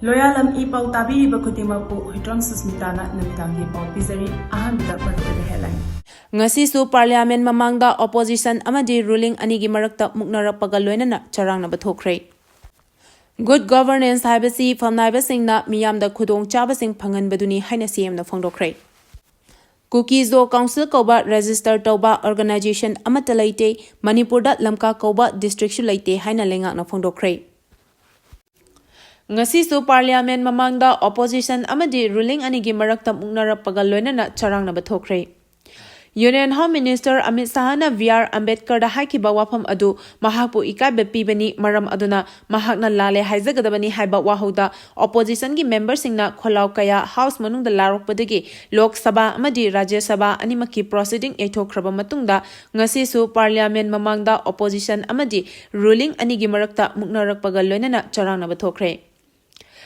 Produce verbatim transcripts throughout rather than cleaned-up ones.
ꯂꯣꯌꯥꯂꯝ E ꯄꯥꯎ ꯇꯥꯕꯤꯔꯤꯕ ꯈꯨꯗꯤꯡꯃꯛꯄꯨ ꯍꯨꯏꯗ꯭ꯔꯣꯝ ꯁꯨꯁꯃꯤꯇꯥꯅ ꯅꯨꯃꯤꯗꯥꯡꯒꯤ ꯄꯥꯎ ꯄꯤꯖꯔꯤ꯫ ꯑꯍꯥꯟꯕꯗ ꯃꯔꯨꯑꯣꯏꯕ headline꯫ ꯉꯁꯤꯁꯨ Parliament ꯃꯃꯥꯡꯗ opposition ꯑꯃꯗꯤ ruling ꯑꯅꯤꯒꯤ ꯃꯔꯛꯇ ꯃꯨꯛꯅꯔꯛꯄꯒ ꯂꯣꯏꯅꯅ ꯆꯔꯥꯡꯅꯕ ꯊꯣꯛꯈ꯭ꯔꯦ꯫ Good governance ꯍꯥꯏꯕꯁꯤ ꯐꯝꯅꯥꯏꯕꯁꯤꯡꯅ ꯃꯤꯌꯥꯝꯗ ꯈꯨꯗꯣꯡꯆꯥꯕꯁꯤꯡ ꯐꯪꯍꯟꯕꯗꯨꯅꯤ ꯍꯥꯏꯅ C M ꯅ ꯐꯣꯡꯗꯣꯛꯈ꯭ꯔꯦ꯫ ꯀꯨꯀꯤ-ꯖꯣ Council ꯀꯧꯕ register ꯇꯧꯕ organization ꯑꯃꯠꯇ ꯂꯩꯇꯦ, ꯃꯅꯤꯄꯨꯔꯗ ꯂꯝꯀꯥ ꯀꯧꯕ districtꯁꯨ ꯂꯩꯇꯦ ꯍꯥꯏꯅ ꯂꯩꯉꯥꯛꯅ ꯐꯣꯡꯗꯣꯛꯈ꯭ꯔꯦ꯫ ꯉꯁꯤꯁꯨ Parliament ꯃꯃꯥꯡꯗ opposition ꯑꯃꯗꯤ ruling ꯑꯅꯤꯒꯤ ꯃꯔꯛꯇ ꯃꯨꯛꯅꯔꯛꯄꯒ ꯂꯣꯏꯅꯅ ꯆꯔꯥꯡꯅꯕ ꯊꯣꯛꯈ꯭ꯔꯦ꯫ Union Home Minister ꯑꯃꯤꯠ ꯁꯥꯍꯅ ꯕꯤ ꯑꯥꯔ ꯑꯝꯕꯦꯗꯀꯔꯗ ꯍꯥꯏꯈꯤꯕ ꯋꯥꯐꯝ ꯑꯗꯨ ꯃꯍꯥꯛꯄꯨ ꯏꯀꯥꯏꯕ ꯄꯤꯕꯅꯤ, ꯃꯔꯝ ꯑꯗꯨꯅ ꯃꯍꯥꯛꯅ ꯂꯥꯜꯂꯦ ꯍꯥꯏꯖꯒꯗꯕꯅꯤ ꯍꯥꯏꯕ ꯋꯥꯍꯧꯗ oppositionꯒꯤ memberꯁꯤꯡꯅ ꯈꯣꯜꯂꯥꯎ ꯀꯌꯥ House ꯃꯅꯨꯡꯗ ꯂꯥꯎꯔꯛꯄꯗꯒꯤ ꯂꯣꯛ ꯁꯚꯥ ꯑꯃꯗꯤ ꯔꯥꯖ꯭ꯌ ꯁꯚꯥ ꯑꯅꯤꯃꯛꯀꯤ proceeding ꯌꯩꯊꯣꯛꯈ꯭ꯔꯕ ꯃꯇꯨꯡꯗ ꯉꯁꯤꯁꯨ Parliament ꯃꯃꯥꯡꯗ opposition ꯑꯃꯗꯤ ruling ꯑꯅꯤꯒꯤ ꯃꯔꯛꯇ ꯃꯨꯛꯅꯔꯛꯄꯒ ꯂꯣꯏꯅꯅ ꯆꯔꯥꯡꯅꯕ ꯊꯣꯛꯈ꯭ꯔꯦ꯫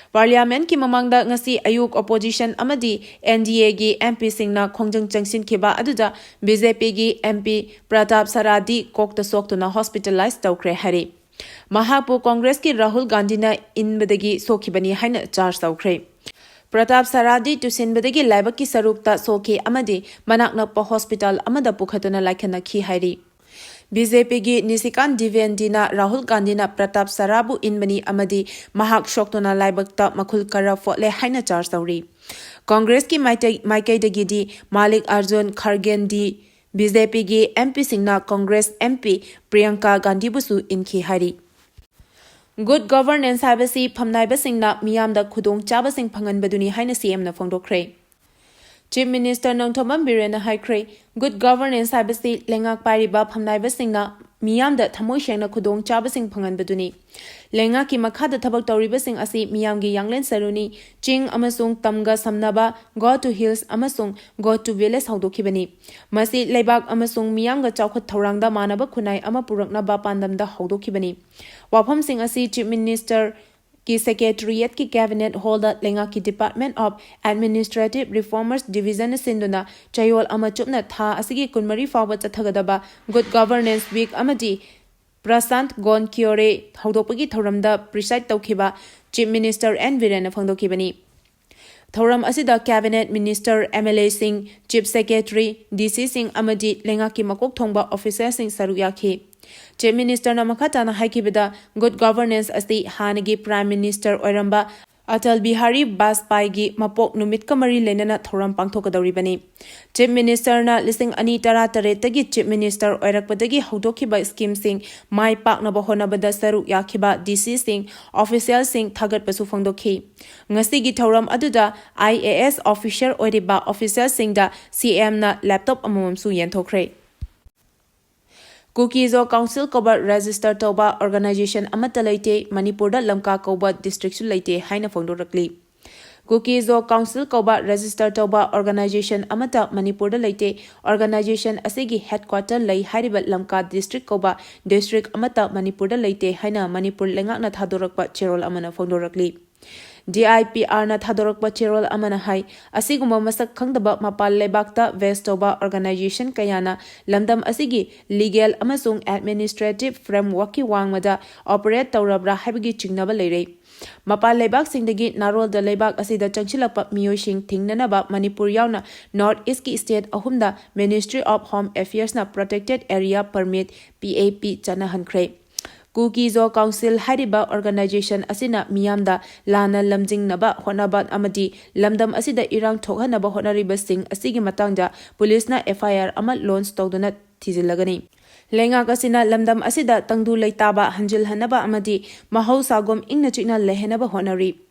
Parliamentꯀꯤ ꯃꯃꯥꯡꯗ ꯉꯁꯤ ꯑꯌꯨꯛ opposition ꯑꯃꯗꯤ N D Aꯒꯤ M Pꯁꯤꯡꯅ ꯈꯣꯡꯖꯪ ꯆꯪꯁꯤꯟꯈꯤꯕ ꯑꯗꯨꯗ B J Pꯒꯤ M P Pratap ꯁꯔꯥꯗꯤ ꯀꯣꯛꯇ ꯁꯣꯛꯇꯨꯅ hospitalize ꯇꯧꯈ꯭ꯔꯦ ꯍꯥꯏꯔꯤ꯫ ꯃꯍꯥꯛꯄꯨ Congressꯀꯤ ꯔꯥꯍꯨꯜ ꯒꯥꯟꯙꯤꯅ ꯏꯟꯕꯗꯒꯤ ꯁꯣꯛꯈꯤꯕꯅꯤ ꯍꯥꯏꯅ charge ꯇꯧꯈ꯭ꯔꯦ꯫ ꯄ꯭ꯔꯇꯥꯞ ꯁꯔꯥꯗꯤ ꯇꯨꯁꯤꯟꯕꯗꯒꯤ ꯂꯥꯏꯕꯛꯀꯤ ꯁꯔꯨꯛꯇ ꯁꯣꯛꯈꯤ ꯑꯃꯗꯤ ꯃꯅꯥꯛ ꯅꯛꯄ hospital ꯑꯃꯗ ꯄꯨꯈꯠꯇꯨꯅ ꯂꯥꯏꯈꯠꯅꯈꯤ ꯍꯥꯏꯔꯤ꯫ B J Pꯒꯤ ꯅꯤꯁꯤꯀꯥꯟ ꯗꯤꯕꯦꯟꯗꯤꯅ ꯔꯥꯍꯨꯜ ꯒꯥꯟꯙꯤꯅ ꯄ꯭ꯔꯇꯥꯞ ꯁꯔꯥꯕꯨ ꯏꯟꯕꯅꯤ ꯑꯃꯗꯤ ꯃꯍꯥꯛ ꯁꯣꯛꯇꯨꯅ ꯂꯥꯏꯕꯛꯇ ꯃꯈꯨꯜ ꯈꯔ ꯐꯣꯠꯂꯦ ꯍꯥꯏꯅ charge ꯇꯧꯔꯤ꯫ Congressꯀꯤ ꯃꯥꯏꯇꯩ-, ꯃꯥꯏꯀꯩꯗꯒꯤꯗꯤ ꯃꯥꯂꯤꯛ Arjun ꯈꯔꯒꯦꯟꯗꯤ B J Pꯒꯤ M Pꯁꯤꯡꯅ Congress M P ꯄ꯭ꯔꯤꯌꯪꯀꯥ ꯒꯥꯟꯙꯤꯕꯨꯁꯨ ꯏꯟꯈꯤ ꯍꯥꯏꯔꯤ꯫ Good governance ꯍꯥꯏꯕꯁꯤ ꯐꯝꯅꯥꯏꯕꯁꯤꯡꯅ ꯃꯤꯌꯥꯝꯗ ꯈꯨꯗꯣꯡꯆꯥꯕꯁꯤꯡ ꯐꯪꯍꯟꯕꯗꯨꯅꯤ ꯍꯥꯏꯅ C M ꯅ ꯐꯣꯡꯗꯣꯛꯈ꯭ꯔꯦ꯫ Chief Minister ꯅꯣꯡꯊꯣꯝꯕꯝ ꯕꯤꯔꯦꯟꯅ ꯍꯥꯏꯈ꯭ꯔꯦ, Good governance ꯍꯥꯏꯕꯁꯤ ꯂꯩꯉꯥꯛ ꯄꯥꯏꯔꯤꯕ ꯐꯝꯅꯥꯏꯕꯁꯤꯡꯅ ꯃꯤꯌꯥꯝꯗ ꯊꯃꯣꯏ ꯁꯦꯡꯅ ꯈꯨꯗꯣꯡꯆꯥꯕꯁꯤꯡ ꯐꯪꯍꯟꯕꯗꯨꯅꯤ꯫ ꯂꯩꯉꯥꯛꯀꯤ ꯃꯈꯥꯗ ꯊꯕꯛ ꯇꯧꯔꯤꯕꯁꯤꯡ ꯑꯁꯤ ꯃꯤꯌꯥꯝꯒꯤ ꯌꯥꯡꯂꯦꯟ ꯁꯔꯨꯅꯤ꯫ ꯆꯤꯡ ꯑꯃꯁꯨꯡ ꯇꯝꯒ ꯁꯝꯅꯕ Go to Hills ꯑꯃꯁꯨꯡ Go to Village ꯍꯧꯗꯣꯛꯈꯤꯕꯅꯤ꯫ ꯃꯁꯤ ꯂꯩꯕꯥꯛ ꯑꯃꯁꯨꯡ ꯃꯤꯌꯥꯝꯒ ꯆꯥꯎꯈꯠ ꯊꯧꯔꯥꯡꯗ ꯃꯥꯟꯅꯕ ꯈꯨꯟꯅꯥꯏ ꯑꯃ ꯄꯨꯔꯛꯅꯕ ꯄꯥꯟꯗꯝꯗ ꯍꯧꯗꯣꯛꯈꯤꯕꯅꯤ꯫ ꯋꯥꯐꯝꯁꯤꯡ ꯑꯁꯤ Chief Minister ꯀꯤ Secretariat ꯀꯤ Cabinet Hall ꯗ ꯂꯩꯉꯥꯛꯀꯤ Department of Administrative Reforms Division ꯅ ꯁꯤꯟꯗꯨꯅ ꯆꯌꯣꯜ ꯑꯃ ꯆꯨꯞꯅ ꯊꯥ ꯑꯁꯤꯒꯤ ꯀꯨꯟꯃꯔꯤ ꯐꯥꯎꯕ ꯆꯠꯊꯒꯗꯕ Good Governance Week ꯑꯃꯗꯤ ꯄ꯭ꯔꯁꯥꯟꯠ ꯒꯣꯟꯈꯤꯌꯣꯔꯦ ꯍꯧꯗꯣꯛꯄꯒꯤ ꯊꯧꯔꯝꯗ preside ꯇꯧꯈꯤꯕ Chief Minister N ꯕꯤꯔꯦꯟꯅ ꯐꯣꯡꯗꯣꯛꯈꯤꯕꯅꯤ꯫ ꯊꯧꯔꯝ ꯑꯁꯤꯗ Cabinet Minister, M L Aꯁꯤꯡ, Chief Secretary, D Cꯁꯤꯡ ꯑꯃꯗꯤ ꯂꯩꯉꯥꯛꯀꯤ ꯃꯀꯣꯛ ꯊꯣꯡꯕ officialꯁꯤꯡ ꯁꯔꯨꯛ ꯌꯥꯈꯤ꯫ Chief Ministerꯅ ꯃꯈꯥ ꯇꯥꯅ ꯍꯥꯏꯈꯤꯕꯗ, good governance ꯑꯁꯤ ꯍꯥꯟꯅꯒꯤ Prime Minister ꯑꯣꯏꯔꯝꯕ ꯑꯇꯜ ꯕꯤꯍꯥꯔꯤ ꯕꯥꯖꯄꯥꯏꯒꯤ ꯃꯄꯣꯛ ꯅꯨꯃꯤꯠꯀ ꯃꯔꯤ ꯂꯩꯅꯅ ꯊꯧꯔꯝ ꯄꯥꯡꯊꯣꯛꯀꯗꯧꯔꯤꯕꯅꯤ꯫ Chief Ministerꯅ ꯂꯤꯁꯤꯡ ꯑꯅꯤ ꯇꯔꯥꯇꯔꯦꯠꯇꯒꯤ Chief Minister ꯑꯣꯏꯔꯛꯄꯗꯒꯤ ꯍꯧꯗꯣꯛꯈꯤꯕ schemeꯁꯤꯡ ꯃꯥꯏ ꯄꯥꯛꯅꯕ ꯍꯣꯠꯅꯕꯗ ꯁꯔꯨꯛ ꯌꯥꯈꯤꯕ D Cꯁꯤꯡ, officialꯁꯤꯡ ꯊꯥꯒꯠꯄꯁꯨ ꯐꯣꯡꯗꯣꯛꯈꯤ꯫ ꯉꯁꯤꯒꯤ ꯊꯧꯔꯝ ꯑꯗꯨꯗ I A S officer ꯑꯣꯏꯔꯤꯕ officialꯁꯤꯡꯗ C M ꯅ laptop ꯑꯃꯃꯝꯁꯨ ꯌꯦꯟꯊꯣꯛꯈ꯭ꯔꯦ꯫ ꯀꯨꯀꯤ-ꯖꯣ Council ꯀꯧꯕ register ꯇꯧꯕ organization ꯑꯃꯠꯇ ꯂꯩꯇꯦ, ꯃꯅꯤꯄꯨꯔꯗ ꯂꯝꯀꯥ ꯀꯧꯕ districtꯁꯨ ꯂꯩꯇꯦ ꯍꯥꯏꯅ ꯐꯣꯡꯗꯣꯔꯛꯂꯤ꯫ ꯀꯨꯀꯤ-ꯖꯣ Council ꯀꯧꯕ register ꯇꯧꯕ organization ꯑꯃꯠꯇ ꯃꯅꯤꯄꯨꯔꯗ ꯂꯩꯇꯦ꯫ Organization ꯑꯁꯤꯒꯤ headquarter ꯂꯩ ꯍꯥꯏꯔꯤꯕ ꯂꯝꯀꯥ district ꯀꯧꯕ district ꯑꯃꯠꯇ ꯃꯅꯤꯄꯨꯔꯗ ꯂꯩꯇꯦ ꯍꯥꯏꯅ ꯃꯅꯤꯄꯨꯔ ꯂꯩꯉꯥꯛꯅ ꯊꯥꯗꯣꯔꯛꯄ ꯆꯦꯔꯣꯜ ꯑꯃꯅ ꯐꯣꯡꯗꯣꯔꯛꯂꯤ꯫ D I P Rꯅ ꯊꯥꯗꯣꯔꯛꯄ ꯆꯦꯔꯣꯜ ꯑꯃꯅ ꯍꯥꯏ, ꯑꯁꯤꯒꯨꯝꯕ ꯃꯁꯛ ꯈꯪꯗꯕ ꯃꯄꯥꯟ ꯂꯩꯕꯥꯛꯇ vest ꯇꯧꯕ organization ꯀꯌꯥꯅ ꯂꯝꯗꯝ ꯑꯁꯤꯒꯤ legal ꯑꯃꯁꯨꯡ administrative frameworkꯀꯤ ꯋꯥꯡꯃꯗ operate ꯇꯧꯔꯕ꯭ꯔꯥ ꯍꯥꯏꯕꯒꯤ ꯆꯤꯡꯅꯕ ꯂꯩꯔꯦ꯫ ꯃꯄꯥꯟ ꯂꯩꯕꯥꯛꯁꯤꯡꯗꯒꯤ ꯅꯥꯔꯣꯜꯗ ꯂꯩꯕꯥꯛ ꯑꯁꯤꯗ ꯆꯪꯁꯤꯜꯂꯛꯄ ꯃꯤꯑꯣꯏꯁꯤꯡ ꯊꯤꯡꯅꯅꯕ ꯃꯅꯤꯄꯨꯔ ꯌꯥꯎꯅ North Eastꯀꯤ state ꯑꯍꯨꯝꯗ Ministry of Home Affairsꯅ protected area permit, P A P, ꯆꯠꯅꯍꯟꯈ꯭ꯔꯦ꯫ ꯀꯨꯀꯤ-ꯖꯣ Council ꯍꯥꯏꯔꯤꯕ organization ꯑꯁꯤꯅ ꯃꯤꯌꯥꯝꯗ ꯂꯥꯟꯅ ꯂꯝꯖꯤꯡꯅꯕ ꯍꯣꯠꯅꯕ ꯑꯃꯗꯤ ꯂꯝꯗꯝ ꯑꯁꯤꯗ ꯏꯔꯥꯡ ꯊꯣꯛꯍꯟꯅꯕ ꯍꯣꯠꯅꯔꯤꯕꯁꯤꯡ ꯑꯁꯤꯒꯤ ꯃꯇꯥꯡꯗ ꯄꯨꯂꯤꯁꯅ F I R ꯑꯃ launch ꯇꯧꯗꯨꯅ ꯊꯤꯖꯤꯜꯂꯒꯅꯤ꯫ ꯂꯩꯉꯥꯛ ꯑꯁꯤꯅ ꯂꯝꯗꯝ ꯑꯁꯤꯗ ꯇꯪꯗꯨ ꯂꯩꯇꯥꯕ ꯍꯟꯖꯤꯜꯍꯟꯅꯕ ꯑꯃꯗꯤ ꯃꯍꯧꯁꯥꯒꯨꯝ ꯏꯪꯅ ꯆꯤꯛꯅ ꯂꯩꯍꯟꯅꯕ ꯍꯣꯠꯅꯔꯤ꯫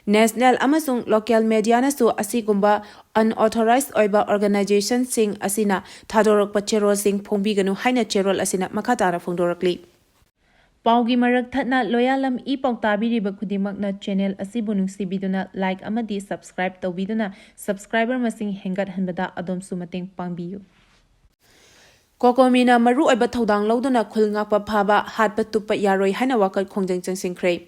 National ꯑꯃꯁꯨꯡ local mediaꯅꯁꯨ ꯑꯁꯤꯒꯨꯝꯕ unauthorized ꯑꯣꯏꯕ organizationꯁꯤꯡ ꯑꯁꯤꯅ ꯊꯥꯗꯣꯔꯛꯄ ꯆꯦꯔꯣꯜꯁꯤꯡ ꯐꯣꯡꯕꯤꯒꯅꯨ ꯍꯥꯏꯅ ꯆꯦꯔꯣꯜ ꯑꯁꯤꯅ ꯃꯈꯥ ꯇꯥꯅ ꯐꯣꯡꯗꯣꯔꯛꯂꯤ꯫ ꯄꯥꯎꯒꯤ ꯃꯔꯛ ꯊꯠꯅ ꯂꯣꯌꯥꯂꯝ ꯏ ꯄꯥꯎ ꯇꯥꯕꯤꯔꯤꯕ ꯈꯨꯗꯤꯡꯃꯛꯅ channel ꯑꯁꯤꯕꯨ ꯅꯨꯡꯁꯤꯕꯤꯗꯨꯅ like ꯑꯃꯗꯤ subscribe ꯇꯧꯕꯤꯗꯨꯅ subscriber ꯃꯁꯤꯡ ꯍꯦꯟꯒꯠꯍꯟꯕꯗ ꯑꯗꯣꯝꯁꯨ ꯃꯇꯦꯡ ꯄꯥꯡꯕꯤꯌꯨ꯫ COCOMIꯅ ꯃꯔꯨꯑꯣꯏꯕ ꯊꯧꯗꯥꯡ ꯂꯧꯗꯨꯅ ꯈꯨꯜ ꯉꯥꯛꯄ ꯐꯥꯕ, ꯍꯥꯠꯄ ꯇꯨꯞꯄ ꯌꯥꯔꯣꯏ ꯍꯥꯏꯅ ꯋꯥꯀꯠ ꯈꯣꯡꯖꯪ ꯆꯪꯁꯤꯟꯈ꯭ꯔꯦ꯫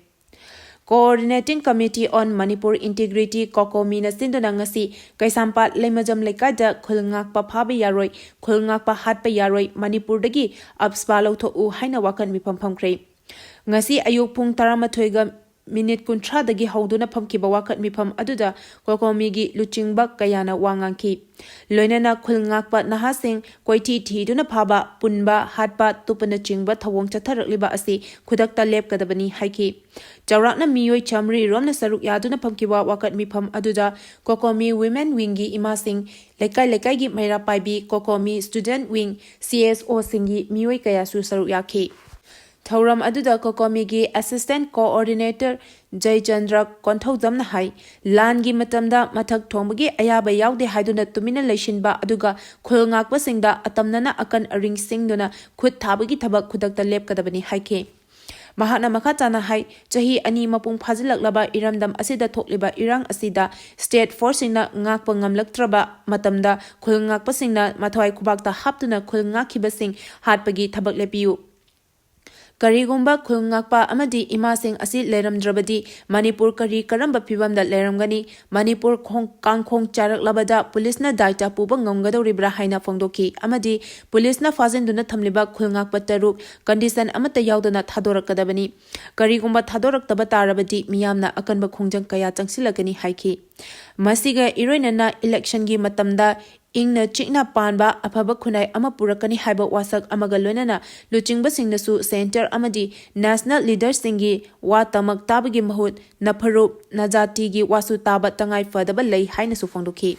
Coordinating Committee on Manipur Integrity, ꯀꯣꯀꯣꯃꯤꯅ ꯁꯤꯟꯗꯨꯅ ꯉꯁꯤ ꯀꯩꯁꯥꯝꯄꯥꯠ ꯂꯩꯃꯖꯝ ꯂꯩꯀꯥꯏꯗ ꯈꯨꯜ ꯉꯥꯛꯄ ꯐꯥꯕ ꯌꯥꯔꯣꯏ, ꯈꯨꯜ ꯉꯥꯛꯄ ꯍꯥꯠꯄ ꯌꯥꯔꯣꯏ, ꯃꯅꯤꯄꯨꯔꯗꯒꯤ ꯑꯞꯁꯄꯥ ꯂꯧꯊꯣꯛꯎ ꯍꯥꯏꯅ ꯋꯥꯀꯠ ꯃꯤꯐꯝ ꯐꯝꯈ꯭ꯔꯦ꯫ ꯉꯁꯤ ꯑꯌꯨꯛ ꯄꯨꯡ ꯇꯔꯥꯃꯥꯊꯣꯏꯒ ꯃꯤꯅꯤꯠ ꯀꯨꯟꯊ꯭ꯔꯥꯗꯒꯤ ꯍꯧꯗꯨꯅ ꯐꯝꯈꯤꯕ ꯋꯥꯀꯠ ꯃꯤꯐꯝ ꯑꯗꯨꯗ ꯀꯣꯀꯣꯃꯤꯒꯤ ꯂꯨꯆꯤꯡꯕ ꯀꯌꯥꯅ ꯋꯥ ꯉꯥꯡꯈꯤ꯫ ꯂꯣꯏꯅꯅ ꯈꯨꯜ ꯉꯥꯛꯄ ꯅꯍꯥꯁꯤꯡ ꯀꯣꯏꯊꯤ ꯊꯤꯗꯨꯅ ꯐꯥꯕ, ꯄꯨꯟꯕ, ꯍꯥꯠꯄ, ꯇꯨꯞꯄꯅꯆꯤꯡꯕ ꯊꯧꯑꯣꯡ ꯆꯠꯊꯔꯛꯂꯤꯕ ꯑꯁꯤ ꯈꯨꯗꯛꯇ ꯂꯦꯞꯀꯗꯕꯅꯤ ꯍꯥꯏꯈꯤ꯫ ꯆꯥꯎꯔꯥꯛꯅ ꯃꯤꯑꯣꯏ ꯆꯥꯃꯔꯤ ꯔꯣꯝꯅ ꯁꯔꯨꯛ ꯌꯥꯗꯨꯅ ꯐꯝꯈꯤꯕ ꯋꯥꯀꯠ ꯃꯤꯐꯝ ꯑꯗꯨꯗ ꯀꯣꯀꯣꯃꯤ Women Wingꯒꯤ ꯏꯃꯥꯁꯤꯡ, ꯂꯩꯀꯥꯏ ꯂꯩꯀꯥꯏꯒꯤ ꯃꯩꯔꯥ ꯄꯥꯏꯕꯤ, ꯀꯣꯀꯣꯃꯤ Student Wing, CSOꯁꯤꯡꯒꯤ ꯃꯤꯑꯣꯏ ꯀꯌꯥꯁꯨ ꯁꯔꯨꯛ ꯌꯥꯈꯤ꯫ ꯊꯧꯔꯝ ꯑꯗꯨꯗ ꯀꯣꯀꯣꯃꯤꯒꯤ Assistant Coordinator ꯖꯌꯆꯟꯗ꯭ꯔ ꯀꯣꯟꯊꯧꯖꯝꯅ ꯍꯥꯏ, ꯂꯥꯟꯒꯤ ꯃꯇꯝꯗ ꯃꯊꯛ ꯊꯣꯡꯕꯒꯤ ꯑꯌꯥꯕ ꯌꯥꯎꯗꯦ ꯍꯥꯏꯗꯨꯅ ꯇꯨꯃꯤꯟꯅ ꯂꯩꯁꯤꯟꯕ ꯑꯗꯨꯒ ꯈꯨꯜ ꯉꯥꯛꯄꯁꯤꯡꯗ ꯑꯇꯝꯅꯅ ꯑꯀꯟ ꯑꯔꯤꯡ ꯁꯤꯡꯗꯨꯅ ꯈꯨꯠ ꯊꯥꯕꯒꯤ ꯊꯕꯛ ꯈꯨꯗꯛꯇ ꯂꯦꯞꯀꯗꯕꯅꯤ ꯍꯥꯏꯈꯤ꯫ ꯃꯍꯥꯛꯅ ꯃꯈꯥ ꯇꯥꯅ ꯍꯥꯏ, ꯆꯍꯤ ꯑꯅꯤ ꯃꯄꯨꯡ ꯐꯥꯖꯤꯜꯂꯛꯂꯕ ꯏꯔꯝꯗꯝ ꯑꯁꯤꯗ ꯊꯣꯛꯂꯤꯕ ꯏꯔꯥꯡ ꯑꯁꯤꯗ state forceꯁꯤꯡꯅ ꯉꯥꯛꯄ ꯉꯝꯂꯛꯇ꯭ꯔꯕ ꯃꯇꯝꯗ ꯈꯨꯜ ꯉꯥꯛꯄꯁꯤꯡꯅ ꯃꯊ꯭ꯋꯥꯏ ꯈꯨꯕꯥꯛꯇ ꯍꯥꯞꯇꯨꯅ ꯈꯨꯜ ꯉꯥꯛꯈꯤꯕꯁꯤꯡ ꯍꯥꯠꯄꯒꯤ ꯊꯕꯛ ꯂꯦꯞꯄꯤꯌꯨ꯫ ꯀꯔꯤꯒꯨꯝꯕ ꯈꯨꯜ ꯉꯥꯛꯄ ꯑꯃꯗꯤ ꯏꯃꯥꯁꯤꯡ ꯑꯁꯤ ꯂꯩꯔꯝꯗ꯭ꯔꯕꯗꯤ ꯃꯅꯤꯄꯨꯔ ꯀꯔꯤ ꯀꯔꯝꯕ ꯐꯤꯕꯝꯗ ꯂꯩꯔꯝꯒꯅꯤ? ꯃꯅꯤꯄꯨꯔ ꯈꯣꯡ-, ꯀꯥꯡꯈꯣꯡ ꯆꯥꯏꯔꯛꯂꯕꯗ ꯄꯨꯂꯤꯁꯅ ꯗꯥꯏꯇ ꯄꯨꯕ ꯉꯝꯒꯗꯧꯔꯤꯕ꯭ꯔꯥ ꯍꯥꯏꯅ ꯐꯣꯡꯗꯣꯛꯈꯤ꯫ ꯑꯃꯗꯤ ꯄꯨꯂꯤꯁꯅ ꯐꯥꯖꯤꯟꯗꯨꯅ ꯊꯝꯂꯤꯕ ꯈꯨꯜ ꯉꯥꯛꯄ ꯇꯔꯨꯛ condition ꯑꯃꯠꯇ ꯌꯥꯎꯗꯅ ꯊꯥꯗꯣꯔꯛꯀꯗꯕꯅꯤ꯫ ꯀꯔꯤꯒꯨꯝꯕ ꯊꯥꯗꯣꯔꯛꯇꯕ ꯇꯥꯔꯕꯗꯤ ꯃꯤꯌꯥꯝꯅ ꯑꯀꯟꯕ ꯈꯣꯡꯖꯪ ꯀꯌꯥ ꯆꯪꯁꯤꯜꯂꯛꯀꯅꯤ ꯍꯥꯏꯈꯤ꯫ ꯃꯁꯤꯒ ꯏꯔꯣꯏꯅꯅ electionꯒꯤ ꯃꯇꯝꯗ ꯏꯪꯅ ꯆꯤꯛꯅ ꯄꯥꯟꯕ ꯑꯐꯕ ꯈꯨꯟꯅꯥꯏ ꯑꯃ ꯄꯨꯔꯛꯀꯅꯤ ꯍꯥꯏꯕ ꯋꯥꯁꯛ ꯑꯃꯒ ꯂꯣꯏꯅꯅ ꯂꯨꯆꯤꯡꯕꯁꯤꯡꯅꯁꯨ centre ꯑꯃꯗꯤ national leaderꯁꯤꯡꯒꯤ ꯋꯥ ꯇꯃꯛ ꯇꯥꯕꯒꯤ ꯃꯍꯨꯠ ꯅꯐꯔꯨꯞ, ꯅꯖꯥꯇꯤꯒꯤ ꯋꯥꯁꯨ ꯇꯥꯕ ꯇꯉꯥꯏ ꯐꯗꯕ ꯂꯩ ꯍꯥꯏꯅꯁꯨ ꯐꯣꯡꯗꯣꯛꯈꯤ꯫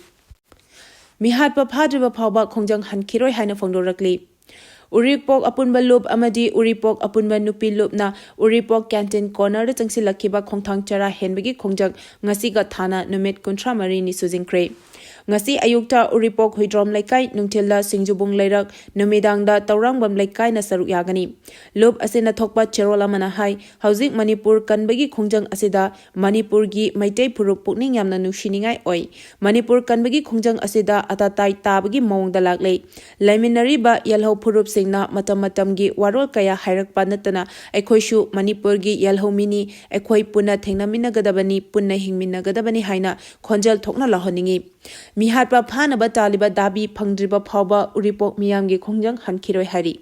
ꯃꯤꯍꯥꯠꯄ ꯐꯥꯗ꯭ꯔꯤꯕ ꯐꯥꯎꯕ ꯈꯣꯡꯖꯪ ꯍꯟꯈꯤꯔꯣꯏ ꯍꯥꯏꯅ ꯐꯣꯡꯗꯣꯔꯛꯂꯤ꯫ ꯎꯔꯤꯄꯣꯛ ꯑꯄꯨꯟꯕ ꯂꯨꯞ ꯑꯃꯗꯤ ꯎꯔꯤꯄꯣꯛ ꯑꯄꯨꯟꯕ ꯅꯨꯄꯤ ꯂꯨꯞꯅ ꯎꯔꯤꯄꯣꯛ canteen cornerꯗ ꯆꯪꯁꯤꯜꯂꯛꯈꯤꯕ ꯈꯣꯡꯊꯥꯡ ꯆꯔꯥ ꯍꯦꯟꯕꯒꯤ ꯈꯣꯡꯖꯪ ꯉꯁꯤꯒ ꯊꯥꯅ ꯅꯨꯃꯤꯠ ꯀꯨꯟꯊ꯭ꯔꯥ ꯃꯔꯤꯅꯤ ꯁꯨꯖꯤꯟꯈ꯭ꯔꯦ꯫ ꯉꯁꯤ ꯑꯌꯨꯛꯇ ꯎꯔꯤꯄꯣꯛ ꯍꯨꯏꯗ꯭ꯔꯣꯝ ꯂꯩꯀꯥꯏ, ꯅꯨꯡꯊꯤꯜꯗ ꯁꯤꯡꯖꯨꯕꯨꯡ ꯂꯩꯔꯛ, ꯅꯨꯃꯤꯗꯥꯡꯗ ꯇꯧꯔꯥꯡꯕꯝ ꯂꯩꯀꯥꯏꯅ ꯁꯔꯨꯛ ꯌꯥꯒꯅꯤ꯫ ꯂꯨꯞ ꯑꯁꯤꯅ ꯊꯣꯛꯄ ꯆꯦꯔꯣꯜ ꯑꯃꯅ ꯍꯥꯏ, ꯍꯧꯖꯤꯛ ꯃꯅꯤꯄꯨꯔ ꯀꯟꯕꯒꯤ ꯈꯣꯡꯖꯪ ꯑꯁꯤꯗ ꯃꯅꯤꯄꯨꯔꯒꯤ ꯃꯩꯇꯩ ꯐꯨꯔꯨꯞ ꯄꯨꯛꯅꯤꯡ ꯌꯥꯝꯅ ꯅꯨꯡꯁꯤꯅꯤꯡꯉꯥꯏ ꯑꯣꯏ꯫ ꯃꯅꯤꯄꯨꯔ ꯀꯟꯕꯒꯤ ꯈꯣꯡꯖꯪ ꯑꯁꯤꯗ ꯑꯇꯥꯇꯥꯏ ꯇꯥꯕꯒꯤ ꯃꯑꯣꯡꯗ ꯂꯥꯛꯂꯦ꯫ ꯂꯩꯃꯤꯟꯅꯔꯤꯕ ꯌꯦꯜꯍꯧ ꯐꯨꯔꯨꯞꯁꯤꯡꯅ ꯃꯇꯝ ꯃꯇꯝꯒꯤ ꯋꯥꯔꯣꯜ ꯀꯌꯥ ꯍꯥꯏꯔꯛꯄ ꯅꯠꯇꯅ ꯑꯩꯈꯣꯏꯁꯨ ꯃꯅꯤꯄꯨꯔꯒꯤ ꯌꯦꯜꯍꯧ ꯃꯤꯅꯤ, ꯑꯩꯈꯣꯏ ꯄꯨꯟꯅ ꯊꯦꯡꯅꯃꯤꯟꯅꯒꯗꯕꯅꯤ, ꯄꯨꯟꯅ ꯍꯤꯡꯃꯤꯟꯅꯒꯗꯕꯅꯤ ꯍꯥꯏꯅ ꯈꯣꯟꯖꯦꯜ ꯊꯣꯛꯅ ꯂꯥꯎꯍꯟꯅꯤꯡꯏ꯫ ꯃꯤꯍꯥꯠꯄ ꯐꯥꯅꯕ ꯇꯥꯜꯂꯤꯕ ꯗꯥꯕꯤ ꯐꯪꯗ꯭ꯔꯤꯕ ꯐꯥꯎꯕ ꯎꯔꯤꯄꯣꯛ ꯃꯤꯌꯥꯝꯒꯤ ꯈꯣꯡꯖꯪ ꯍꯟꯈꯤꯔꯣꯏ ꯍꯥꯏꯔꯤ꯫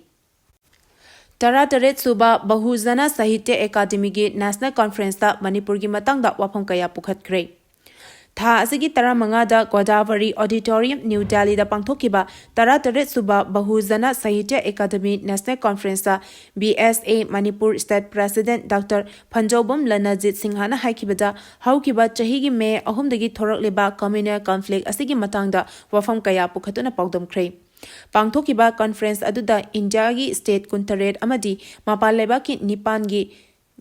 ꯇꯔꯥꯇꯔꯦꯠ ꯁꯨꯕ ꯕꯍꯨꯖꯅ ꯁꯥꯍꯤꯇ꯭ꯌ ꯑꯦꯀꯥꯗꯃꯤꯒꯤ ꯅꯦꯁꯅꯦꯜ ꯀꯣꯟꯐꯔꯦꯟꯁꯇ ꯃꯅꯤꯄꯨꯔꯒꯤ ꯃꯇꯥꯡꯗ ꯋꯥꯐꯝ ꯀꯌꯥ ꯄꯨꯈꯠꯈ꯭ꯔꯦ꯫ ꯊꯥ ꯑꯁꯤꯒꯤ ꯇꯔꯥꯃꯉꯥꯗ ꯒꯣꯗꯥꯕꯔꯤ ꯑꯣꯗꯤꯇꯣꯔꯤꯌꯝ, ꯅ꯭ꯌꯨ ꯗꯦꯜꯂꯤꯗ ꯄꯥꯡꯊꯣꯛꯈꯤꯕ ꯇꯔꯥꯇꯔꯦꯠ ꯁꯨꯕ ꯕꯍꯨꯖꯅ ꯁꯥꯍꯤꯇ꯭ꯌ ꯑꯦꯀꯥꯗꯃꯤ ꯅꯦꯁꯅꯦꯜ ꯀꯣꯟꯐꯔꯦꯟꯁꯇ ꯕꯤ ꯑꯦꯁ ꯑꯦ ꯃꯅꯤꯄꯨꯔ ꯁ꯭ꯇꯦꯠ ꯄ꯭ꯔꯦꯁꯤꯗꯦꯟꯠ ꯗꯥꯛꯇꯔ ꯐꯟꯖꯧꯕꯝ ꯂꯅꯖꯤꯠ ꯁꯤꯡꯍꯅ ꯍꯥꯏꯈꯤꯕꯗ, ꯍꯧꯈꯤꯕ ꯆꯍꯤꯒꯤ ꯃꯦ ꯑꯍꯨꯝꯗꯒꯤ ꯊꯣꯔꯛꯂꯤꯕ ꯀꯝꯃ꯭ꯌꯨꯅꯦꯜ ꯀꯟꯐ꯭ꯂꯤꯛ ꯑꯁꯤꯒꯤ ꯃꯇꯥꯡꯗ ꯋꯥꯐꯝ ꯀꯌꯥ ꯄꯨꯈꯠꯇꯨꯅ ꯄꯥꯎꯗꯝꯈ꯭ꯔꯦ꯫ ꯄꯥꯡꯊꯣꯛꯈꯤꯕ ꯀꯟꯐꯔꯦꯟꯁ ꯑꯗꯨꯗ ꯏꯟꯗꯤꯌꯥꯒꯤ ꯁ꯭ꯇꯦꯠ ꯀꯨꯟꯇꯔꯦꯠ ꯑꯃꯗꯤ ꯃꯄꯥꯟ ꯂꯩꯕꯥꯛꯀꯤ ꯅꯤꯄꯥꯟꯒꯤ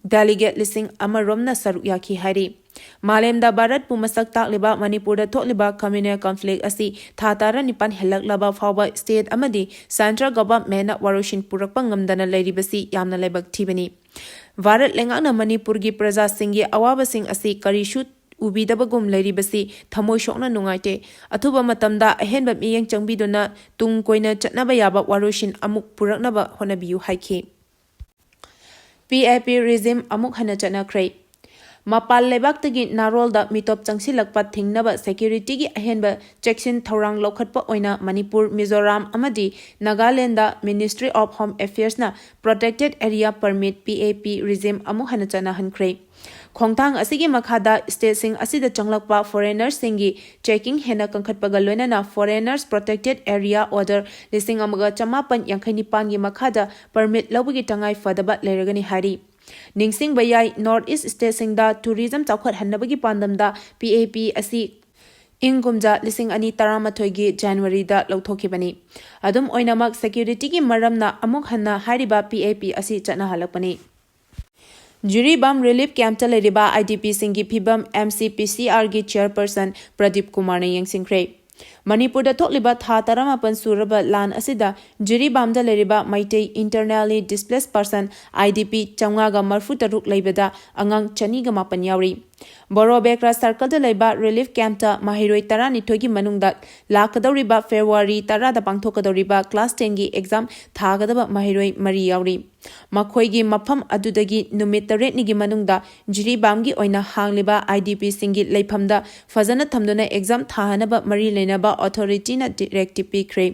ꯗꯦꯂꯤꯒꯦꯠ ꯂꯤꯁꯤꯡ ꯑꯃ ꯔꯣꯝꯅ ꯁꯔꯨꯛ ꯌꯥꯈꯤ ꯍꯥꯏꯔꯤ꯫ ꯃꯥꯂꯦꯝꯗ ꯚꯥꯔꯠꯄꯨ ꯃꯁꯛ ꯇꯥꯛꯂꯤꯕ ꯃꯅꯤꯄꯨꯔꯗ ꯊꯣꯛꯂꯤꯕ ꯀꯝꯃ꯭ꯌꯨꯅꯦꯜ ꯀꯟꯐ꯭ꯂꯤꯛ ꯑꯁꯤ ꯊꯥ ꯇꯔꯥꯅꯤꯄꯥꯟ ꯍꯦꯜꯂꯛꯂꯕ ꯐꯥꯎꯕ ꯁ꯭ꯇꯦꯠ ꯑꯃꯗꯤ ꯁꯦꯟꯇ꯭ꯔꯦꯜ ꯒꯚꯔꯟꯃꯦꯟꯠꯅ ꯋꯥꯔꯣꯏꯁꯤꯟ ꯄꯨꯔꯛꯄ ꯉꯝꯗꯅ ꯂꯩꯔꯤꯕꯁꯤ ꯌꯥꯝꯅ ꯂꯥꯏꯕꯛ ꯊꯤꯕꯅꯤ꯫ ꯚꯥꯔꯠ ꯂꯩꯉꯥꯛꯅ ꯃꯅꯤꯄꯨꯔꯒꯤ ꯄ꯭ꯔꯖꯥꯁꯤꯡꯒꯤ ꯑꯋꯥꯕꯁꯤꯡ ꯑꯁꯤ ꯀꯔꯤꯁꯨ ꯎꯕꯤꯗꯕꯒꯨꯝ ꯂꯩꯔꯤꯕꯁꯤ ꯊꯃꯣꯏ ꯁꯣꯛꯅ ꯅꯨꯡꯉꯥꯏꯇꯦ꯫ ꯑꯊꯨꯕ ꯃꯇꯝꯗ ꯑꯍꯦꯟꯕ ꯃꯤꯠꯌꯦꯡ ꯆꯪꯕꯤꯗꯨꯅ ꯇꯨꯡ ꯀꯣꯏꯅ ꯆꯠꯅꯕ ꯌꯥꯕ ꯋꯥꯔꯣꯏꯁꯤꯟ ꯑꯃꯨꯛ ꯄꯨꯔꯛꯅꯕ ꯍꯣꯠꯅꯕꯤꯌꯨ ꯍꯥꯏꯈꯤ꯫ ꯄꯤ ꯑꯦ ꯄꯤ ꯔꯤꯖꯤꯝ ꯑꯃꯨꯛ ꯍꯟꯅ ꯆꯠꯅꯈ꯭ꯔꯦ꯫ ꯃꯄꯥꯟ ꯂꯩꯕꯥꯛꯇꯒꯤ ꯅꯥꯔꯣꯜꯗ ꯃꯤꯇꯣꯞ ꯆꯪꯁꯤꯜꯂꯛꯄ ꯊꯤꯡꯅꯕ ꯁꯦꯀ꯭ꯌꯨꯔꯤꯇꯤꯒꯤ ꯑꯍꯦꯟꯕ ꯆꯦꯛꯁꯤꯟ ꯊꯧꯔꯥꯡ ꯂꯧꯈꯠꯄ ꯑꯣꯏꯅ ꯃꯅꯤꯄꯨꯔ, ꯃꯤꯖꯣꯔꯥꯝ ꯑꯃꯗꯤ Nagaland Ministry of Home Affairs ꯅ Protected Area Permit, P A P, ꯔꯤꯖꯤꯝ ꯑꯃꯨꯛ ꯍꯟꯅ ꯆꯠꯅꯍꯟꯈ꯭ꯔꯦ꯫ ꯈꯣꯡꯊꯥꯡ ꯑꯁꯤꯒꯤ ꯃꯈꯥꯗ ꯁ꯭ꯇꯦꯠꯁꯤꯡ ꯑꯁꯤꯗ ꯆꯪꯂꯛꯄ ꯐꯣꯔꯦꯅꯔꯁꯤꯡꯒꯤ ꯆꯦꯀꯤꯡ ꯍꯦꯟꯅ ꯀꯟꯈꯠꯄꯒ ꯂꯣꯏꯅꯅ Foreigners Protected Area Order ꯂꯤꯁꯤꯡ ꯑꯃꯒ ꯆꯃꯥꯄꯟ ꯌꯥꯡꯈꯩ ꯅꯤꯄꯥꯟꯒꯤ ꯃꯈꯥꯗ ꯄꯔꯃꯤꯠ ꯂꯧꯕꯒꯤ ꯇꯉꯥꯏ ꯐꯗꯕ ꯂꯩꯔꯒꯅꯤ ꯍꯥꯏꯔꯤ꯫ ꯅꯤꯡꯁꯤꯡꯕ ꯌꯥꯏ, ꯅꯣꯔꯠ ꯏꯁ ꯁ꯭ꯇꯦꯠꯁꯤꯡꯗ ꯇꯨꯔꯤꯖꯝ ꯆꯥꯎꯈꯠꯍꯟꯅꯕꯒꯤ ꯄꯥꯟꯗꯝꯗ P A P ꯑꯁꯤ ꯏꯪ ꯀꯨꯝꯖꯥ ꯂꯤꯁꯤꯡ ꯑꯅꯤ ꯇꯔꯥꯃꯥꯊꯣꯏꯒꯤ ꯖꯅꯋꯥꯔꯤꯗ ꯂꯧꯊꯣꯛꯈꯤꯕꯅꯤ꯫ ꯑꯗꯨꯝ ꯑꯣꯏꯅꯃꯛ, ꯁꯦꯀ꯭ꯌꯨꯔꯤꯇꯤꯒꯤ ꯃꯔꯝꯅ ꯑꯃꯨꯛ ꯍꯟꯅ ꯍꯥꯏꯔꯤꯕ P A P ꯑꯁꯤ ꯆꯠꯅꯍꯜꯂꯛꯄꯅꯤ꯫ ꯖꯤꯔꯤꯕꯥꯝ ꯔꯤꯂꯤꯐ ꯀꯦꯝꯞꯇ ꯂꯩꯔꯤꯕ IDPꯁꯤꯡꯒꯤ ꯐꯤꯕꯝ MCPCRꯒꯤ ꯆꯦꯌꯔꯄꯔꯁꯟ ꯄ꯭ꯔꯗꯤꯞ ꯀꯨꯃꯥꯔꯅ ꯌꯦꯡꯁꯤꯟꯈ꯭ꯔꯦ꯫ ꯃꯅꯤꯄꯨꯔꯗ ꯊꯣꯛꯂꯤꯕ ꯊꯥ ꯇꯔꯥꯃꯥꯄꯟ ꯁꯨꯔꯕ ꯂꯥꯟ ꯑꯁꯤꯗ ꯖꯤꯔꯤꯕꯥꯝꯗ ꯂꯩꯔꯤꯕ Meitei internally displaced person, IDP, ꯆꯥꯝꯃꯉꯥꯒ ꯃꯔꯤꯐꯨ ꯇꯔꯨꯛ ꯂꯩꯕꯗ ꯑꯉꯥꯡ ꯆꯅꯤꯒ ꯃꯥꯄꯟ ꯌꯥꯎꯔꯤ꯫ ꯕꯣꯔꯣ ꯕꯦꯀ꯭ꯔꯥ ꯁꯔꯀꯜꯗ ꯂꯩꯕ ꯔꯤꯂꯤꯐ ꯀꯦꯝꯞꯇ ꯃꯍꯩꯔꯣꯏ ꯇꯔꯥꯅꯤꯊꯣꯏꯒꯤ ꯃꯅꯨꯡꯗ ꯂꯥꯛꯀꯗꯧꯔꯤꯕ ꯐꯦꯕ꯭ꯔꯨꯋꯥꯔꯤ ꯇꯔꯥꯗ ꯄꯥꯡꯊꯣꯛꯀꯗꯧꯔꯤꯕ ꯀ꯭ꯂꯥꯁ ꯇꯦꯟꯒꯤ ꯑꯦꯛꯖꯥꯝ ꯊꯥꯒꯗꯕ ꯃꯍꯩꯔꯣꯏ ꯃꯔꯤ ꯌꯥꯎꯔꯤ꯫ ꯃꯈꯣꯏꯒꯤ ꯃꯐꯝ ꯑꯗꯨꯗꯒꯤ ꯅꯨꯃꯤꯠ ꯇꯔꯦꯠꯅꯤꯒꯤ ꯃꯅꯨꯡꯗ ꯖꯤꯔꯤꯕꯥꯝꯒꯤ ꯑꯣꯏꯅ ꯍꯥꯡꯂꯤꯕ IDPꯁꯤꯡꯒꯤ ꯂꯩꯐꯝꯗ ꯐꯖꯅ ꯊꯝꯗꯨꯅ ꯑꯦꯛꯖꯥꯝ ꯊꯥꯍꯟꯅꯕ ꯃꯔꯤ ꯂꯩꯅꯕ ꯑꯣꯊꯣꯔꯤꯇꯤꯅ ꯗꯤꯔꯦꯛꯇꯤꯚ ꯄꯤꯈ꯭ꯔꯦ꯫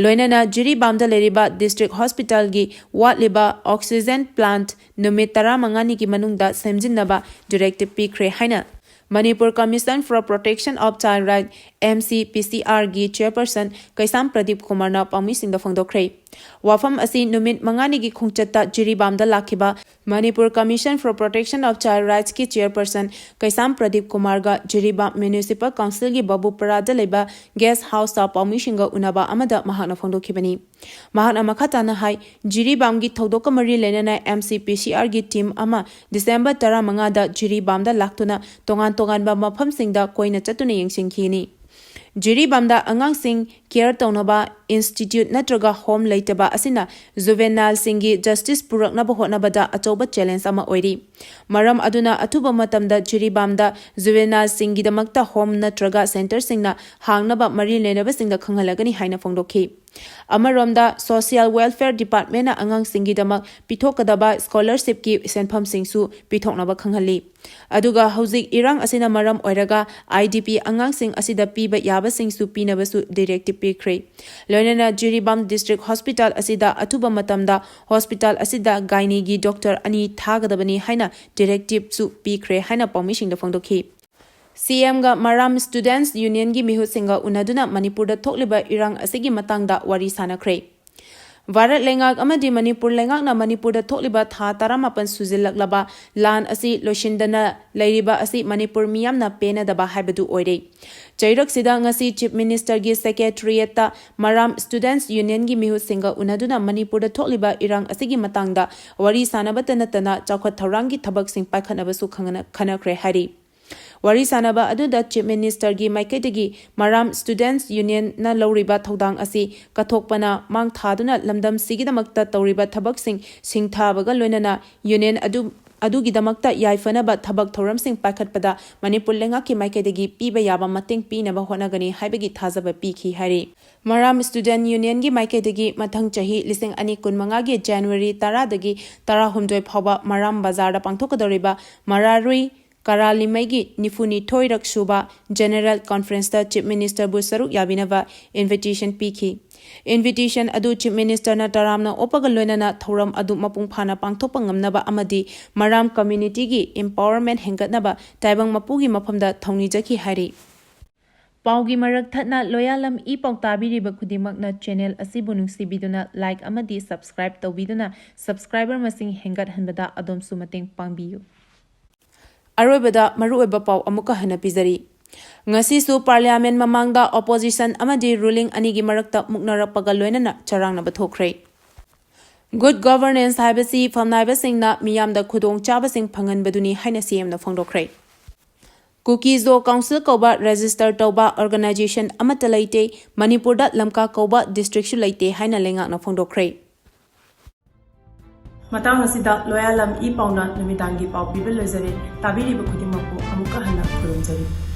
ꯂꯣꯏꯅꯅ ꯖꯤꯔꯤꯕꯥꯝꯗ ꯂꯩꯔꯤꯕ ꯗꯤꯁꯇ꯭ꯔꯤꯛ ꯍꯣꯁꯄꯤꯇꯥꯜꯒꯤ ꯋꯥꯠꯂꯤꯕ ꯑꯣꯛꯁꯤꯖꯦꯟ ꯄ꯭ꯂꯥꯟꯠ ꯅꯨꯃꯤꯠ ꯇꯔꯥꯃꯉꯥꯅꯤꯒꯤ ꯃꯅꯨꯡꯗ ꯁꯦꯝꯖꯤꯟꯅꯕ ꯗꯤꯔꯦꯛꯇꯤꯚ ꯄꯤꯈ꯭ꯔꯦ ꯍꯥꯏꯅ Manipur Commission for Protection of Child Right, MCPCRꯒꯤ ꯆꯦꯌꯔꯄꯔꯁꯟ ꯀꯩꯁꯥꯝ ꯄ꯭ꯔꯗꯤꯞ ꯀꯨꯃꯥꯔꯅ ꯄꯥꯎꯃꯤꯁꯤꯡꯗ ꯐꯣꯡꯗꯣꯛꯈ꯭ꯔꯦ꯫ ꯋꯥꯐꯝ ꯑꯁꯤ ꯅꯨꯃꯤꯠ ꯃꯉꯥꯅꯤꯒꯤ ꯈꯣꯡꯆꯠꯇ ꯖꯤꯔꯤꯕꯥꯝꯗ ꯂꯥꯛꯈꯤꯕ Manipur Commission for Protection of Child Rightsꯀꯤ ꯆꯦꯌꯔꯄꯔꯁꯟ ꯀꯩꯁꯥꯝ ꯄ꯭ꯔꯗꯤꯞ ꯀꯨꯃꯥꯔꯒ ꯖꯤꯔꯤꯕꯥꯝ ꯃ꯭ꯌꯨꯅꯤꯁꯤꯄꯥꯜ ꯀꯥꯎꯟꯁꯤꯜꯒꯤ ꯕꯕꯨꯄꯔꯥꯗ ꯂꯩꯕ ꯒꯦꯁꯠ ꯍꯥꯎꯁꯇ ꯄꯥꯎꯃꯤꯁꯤꯡꯒ ꯎꯅꯕ ꯑꯃꯗ ꯃꯍꯥꯛꯅ ꯐꯣꯡꯗꯣꯛꯈꯤꯕꯅꯤ꯫ ꯃꯍꯥꯛꯅ ꯃꯈꯥ ꯇꯥꯅ ꯍꯥꯏ, ꯖꯤꯔꯤꯕꯥꯝꯒꯤ ꯊꯧꯗꯣꯛꯀ ꯃꯔꯤ ꯂꯩꯅꯅ MCPCRꯒꯤ ꯇꯤꯝ ꯑꯃ ꯗꯤꯁꯦꯝꯕꯔ ꯇꯔꯥꯃꯉꯥꯗ ꯖꯤꯔꯤꯕꯥꯝꯗ ꯂꯥꯛꯇꯨꯅ ꯇꯣꯉꯥꯟ ꯇꯣꯉꯥꯟꯕ ꯃꯐꯝꯁꯤꯡꯗ ꯀꯣꯏꯅ ꯆꯠꯇꯨꯅ ꯌꯦꯡꯁꯤꯟꯈꯤꯅꯤ꯫ ꯖꯤꯔꯤꯕꯥꯝꯗ ꯑꯉꯥꯡꯁꯤꯡ ꯀꯦꯌꯔ ꯇꯧꯅꯕ ꯏꯟꯁꯇꯤꯇ꯭ꯌꯨꯠ ꯅꯠꯇ꯭ꯔꯒ ꯍꯣꯝ ꯂꯩꯇꯕ ꯑꯁꯤꯅ ꯖꯨꯚꯦꯅꯥꯏꯜꯁꯤꯡꯒꯤ ꯖꯁꯇꯤꯁ ꯄꯨꯔꯛꯅꯕ ꯍꯣꯠꯅꯕꯗ ꯑꯆꯧꯕ ꯆꯦꯂꯦꯟꯖ ꯑꯃ ꯑꯣꯏꯔꯤ꯫ ꯃꯔꯝ ꯑꯗꯨꯅ ꯑꯊꯨꯕ ꯃꯇꯝꯗ ꯖꯤꯔꯤꯕꯥꯝꯗ ꯖꯨꯚꯦꯅꯥꯏꯜꯁꯤꯡꯒꯤꯗꯃꯛꯇ ꯍꯣꯝ ꯅꯠꯇ꯭ꯔꯒ ꯁꯦꯟꯇꯔꯁꯤꯡꯅ ꯍꯥꯡꯅꯕ ꯃꯔꯤ ꯂꯩꯅꯕꯁꯤꯡꯗ ꯈꯪꯍꯜꯂꯒꯅꯤ ꯍꯥꯏꯅ ꯐꯣꯡꯗꯣꯛꯈꯤ꯫ ꯑꯃꯔꯣꯝꯗ, ꯁꯣꯁꯤꯌꯦꯜ ꯋꯦꯜꯐꯦꯌꯔ ꯗꯤꯄꯥꯔꯠꯃꯦꯟꯅ ꯑꯉꯥꯡꯁꯤꯡꯒꯤꯗꯃꯛ ꯄꯤꯊꯣꯛꯀꯗꯕ ꯁ꯭ꯀꯣꯂꯔꯁꯤꯞꯀꯤ ꯁꯦꯟꯐꯝꯁꯤꯡꯁꯨ ꯄꯤꯊꯣꯛꯅꯕ ꯈꯪꯍꯜꯂꯤ꯫ ꯑꯗꯨꯒ ꯍꯧꯖꯤꯛ ꯏꯔꯥꯡ ꯑꯁꯤꯅ ꯃꯔꯝ ꯑꯣꯏꯔꯒ IDP ꯑꯉꯥꯡꯁꯤꯡ ꯑꯁꯤꯗ ꯄꯤꯕ ꯌꯥꯕꯁꯤꯡꯁꯨ ꯄꯤꯅꯕꯁꯨ ꯗꯤꯔꯦꯛꯇꯤꯚ ꯄꯤꯈ꯭ꯔꯦ꯫ ꯂꯣꯏꯅꯅ ꯖꯤꯔꯤꯕꯥꯝ ꯗꯤꯁꯇ꯭ꯔꯤꯛ ꯍꯣꯁꯄꯤꯇꯥꯜ ꯑꯁꯤꯗ ꯑꯊꯨꯕ ꯃꯇꯝꯗ ꯍꯣꯁꯄꯤꯇꯥꯜ ꯑꯁꯤꯗ ꯒꯥꯏꯅꯤꯒꯤ ꯗꯣꯛꯇꯔ ꯑꯅꯤ ꯊꯥꯒꯗꯕꯅꯤ ꯍꯥꯏꯅ ꯗꯤꯔꯦꯛꯇꯤꯚꯁꯨ ꯄꯤꯈ꯭ꯔꯦ ꯍꯥꯏꯅ ꯄꯥꯎꯃꯤꯁꯤꯡꯗ ꯐꯣꯡꯗꯣꯛꯈꯤ꯫ CMꯒ ꯃꯔꯥꯝ ꯁ꯭ꯇꯨꯗꯦꯟꯠꯁ ꯌꯨꯅꯤꯌꯟꯒꯤ ꯃꯤꯍꯨꯠꯁꯤꯡꯒ ꯎꯅꯗꯨꯅ ꯃꯅꯤꯄꯨꯔꯗ ꯊꯣꯛꯂꯤꯕ ꯏꯔꯥꯡ ꯑꯁꯤꯒꯤ ꯃꯇꯥꯡꯗ ꯋꯥꯔꯤ ꯁꯥꯅꯈ꯭ꯔꯦ꯫ ꯚꯥꯔꯠ ꯂꯩꯉꯥꯛ ꯑꯃꯗꯤ ꯃꯅꯤꯄꯨꯔ ꯂꯩꯉꯥꯛꯅ ꯃꯅꯤꯄꯨꯔꯗ ꯊꯣꯛꯂꯤꯕ ꯊꯥ ꯇꯔꯥꯃꯥꯄꯟ ꯁꯨꯖꯤꯜꯂꯛꯂꯕ ꯂꯥꯟ ꯑꯁꯤ ꯂꯣꯏꯁꯤꯟꯗꯅ ꯂꯩꯔꯤꯕ ꯑꯁꯤ ꯃꯅꯤꯄꯨꯔ ꯃꯤꯌꯥꯝꯅ ꯄꯦꯟꯅꯗꯕ ꯍꯥꯏꯕꯗꯨ ꯑꯣꯏꯔꯦ꯫ ꯆꯩꯔꯛꯁꯤꯗ ꯉꯁꯤ Chief Ministerꯒꯤ Secretariatꯇ ꯃꯔꯥꯝ Students Unionꯒꯤ ꯃꯤꯍꯨꯠꯁꯤꯡꯒ ꯎꯅꯗꯨꯅ ꯃꯅꯤꯄꯨꯔꯗ ꯊꯣꯛꯂꯤꯕ ꯏꯔꯥꯡ ꯑꯁꯤꯒꯤ ꯃꯇꯥꯡꯗ ꯋꯥꯔꯤ ꯁꯥꯟꯅꯕꯇ ꯅꯠꯇꯅ ꯆꯥꯎꯈꯠ ꯊꯧꯔꯥꯡꯒꯤ ꯊꯕꯛꯁꯤꯡ ꯄꯥꯏꯈꯠꯅꯕꯁꯨ ꯈꯪꯅ-, ꯈꯟꯅꯈ꯭ꯔꯦ ꯍꯥꯏꯔꯤ꯫ ꯋꯥꯔꯤ ꯁꯥꯟꯅꯕ ꯑꯗꯨꯗ Chief Ministerꯒꯤ ꯃꯥꯏꯀꯩꯗꯒꯤ ꯃꯔꯥꯝ Students Unionꯅ ꯂꯧꯔꯤꯕ ꯊꯧꯗꯥꯡ ꯑꯁꯤ ꯀꯠꯊꯣꯛꯄꯅ ꯃꯥꯡ ꯊꯥꯗꯨꯅ ꯂꯝꯗꯝꯁꯤꯒꯤꯗꯃꯛꯇ ꯇꯧꯔꯤꯕ ꯊꯕꯛꯁꯤꯡ ꯁꯤꯡꯊꯥꯕꯒ ꯂꯣꯏꯅꯅ Union ꯑꯗꯨ, ꯑꯗꯨꯒꯤꯗꯃꯛꯇ ꯌꯥꯏꯐꯅꯕ ꯊꯕꯛ ꯊꯧꯔꯝꯁꯤꯡ ꯄꯥꯏꯈꯠꯄꯗ ꯃꯅꯤꯄꯨꯔ ꯂꯩꯉꯥꯛꯀꯤ ꯃꯥꯏꯀꯩꯗꯒꯤ ꯄꯤꯕ ꯌꯥꯕ ꯃꯇꯦꯡ ꯄꯤꯅꯕ ꯍꯣꯠꯅꯒꯅꯤ ꯍꯥꯏꯕꯒꯤ ꯊꯥꯖꯕ ꯄꯤꯈꯤ ꯍꯥꯏꯔꯤ꯫ ꯃꯔꯥꯝ Student Unionꯒꯤ ꯃꯥꯏꯀꯩꯗꯒꯤ ꯃꯊꯪ ꯆꯍꯤ ꯂꯤꯁꯤꯡ ꯑꯅꯤ ꯀꯨꯟꯃꯉꯥꯒꯤ January ꯇꯔꯥꯗꯒꯤ ꯇꯔꯥꯍꯨꯝꯗꯣꯏ ꯐꯥꯎꯕ ꯃꯔꯥꯝ ꯕꯖꯥꯔꯗ ꯄꯥꯡꯊꯣꯛꯀꯗꯧꯔꯤꯕ ꯃꯔꯥꯔꯨꯏ ꯀꯔꯥꯂꯤꯃꯩꯒꯤ ꯅꯤꯐꯨꯅꯤꯊꯣꯏꯔꯛ ꯁꯨꯕ General Conferenceꯇ Chief Ministerꯕꯨ ꯁꯔꯨꯛ ꯌꯥꯕꯤꯅꯕ invitation ꯄꯤꯈꯤ꯫ Invitation ꯑꯗꯨ Chief Ministerꯅ ꯇꯔꯥꯝꯅ ꯑꯣꯛꯄꯒ ꯂꯣꯏꯅꯅ ꯊꯧꯔꯝ ꯑꯗꯨ ꯃꯄꯨꯡ ꯐꯥꯅ ꯄꯥꯡꯊꯣꯛꯄ ꯉꯝꯅꯕ ꯑꯃꯗꯤ ꯃꯔꯥꯝ communityꯒꯤ empowerment ꯍꯦꯟꯒꯠꯅꯕ ꯇꯥꯏꯕꯪ ꯃꯄꯨꯒꯤ ꯃꯐꯝꯗ ꯊꯧꯅꯤꯖꯈꯤ ꯍꯥꯏꯔꯤ꯫ ꯄꯥꯎꯒꯤ ꯃꯔꯛ ꯊꯠꯅ ꯂꯣꯌꯥꯂꯝ ꯏ ꯄꯥꯎ ꯇꯥꯕꯤꯔꯤꯕ ꯈꯨꯗꯤꯡꯃꯛꯅ channel ꯑꯁꯤꯕꯨ ꯅꯨꯡꯁꯤꯕꯤꯗꯨꯅ like ꯑꯃꯗꯤ subscribe ꯇꯧꯕꯤꯗꯨꯅ subscriber ꯃꯁꯤꯡ ꯍꯦꯟꯒꯠꯍꯟꯕꯗ ꯑꯗꯣꯝꯁꯨ ꯃꯇꯦꯡ ꯄꯥꯡꯕꯤꯌꯨ꯫ ꯑꯔꯣꯏꯕꯗ ꯃꯔꯨꯑꯣꯏꯕ ꯄꯥꯎ ꯑꯃꯨꯛꯀ ꯍꯟꯅ ꯄꯤꯖꯔꯤ꯫ ꯉꯁꯤꯁꯨ Parliament ꯃꯃꯥꯡꯗ opposition ꯑꯃꯗꯤ ruling ꯑꯅꯤꯒꯤ ꯃꯔꯛꯇ ꯃꯨꯛꯅꯔꯛꯄꯒ ꯂꯣꯏꯅꯅ ꯆꯔꯥꯡꯅꯕ ꯊꯣꯛꯈ꯭ꯔꯦ꯫ Good governance ꯍꯥꯏꯕꯁꯤ ꯐꯝꯅꯥꯏꯕꯁꯤꯡꯅ ꯃꯤꯌꯥꯝꯗ ꯈꯨꯗꯣꯡꯆꯥꯕꯁꯤꯡ ꯐꯪꯍꯟꯕꯗꯨꯅꯤ ꯍꯥꯏꯅ CMꯅ ꯐꯣꯡꯗꯣꯛꯈ꯭ꯔꯦ꯫ Kuki-Zo Council ꯀꯧꯕ register ꯇꯧꯕ organization ꯑꯃꯠꯇ ꯂꯩꯇꯦ, ꯃꯅꯤꯄꯨꯔꯗ ꯂꯝꯀꯥ ꯀꯧꯕ districtꯁꯨ ꯂꯩꯇꯦ ꯍꯥꯏꯅ ꯂꯩꯉꯥꯛꯅ ꯐꯣꯡꯗꯣꯛꯈ꯭ꯔꯦ꯫ ꯃꯇꯥꯡ ꯑꯁꯤꯗ ꯂꯣꯌꯥꯂꯝ ꯏ ꯄꯥꯎꯅ ꯅꯨꯃꯤꯗꯥꯡꯒꯤ ꯄꯥꯎ ꯄꯤꯕ ꯂꯣꯏꯖꯔꯦ꯫ ꯇꯥꯕꯤꯔꯤꯕ ꯈꯨꯗꯤꯡꯃꯛꯄꯨ ꯑꯃꯨꯛꯀ ꯍꯟꯅ ꯈꯨꯔꯨꯝꯖꯔꯤ꯫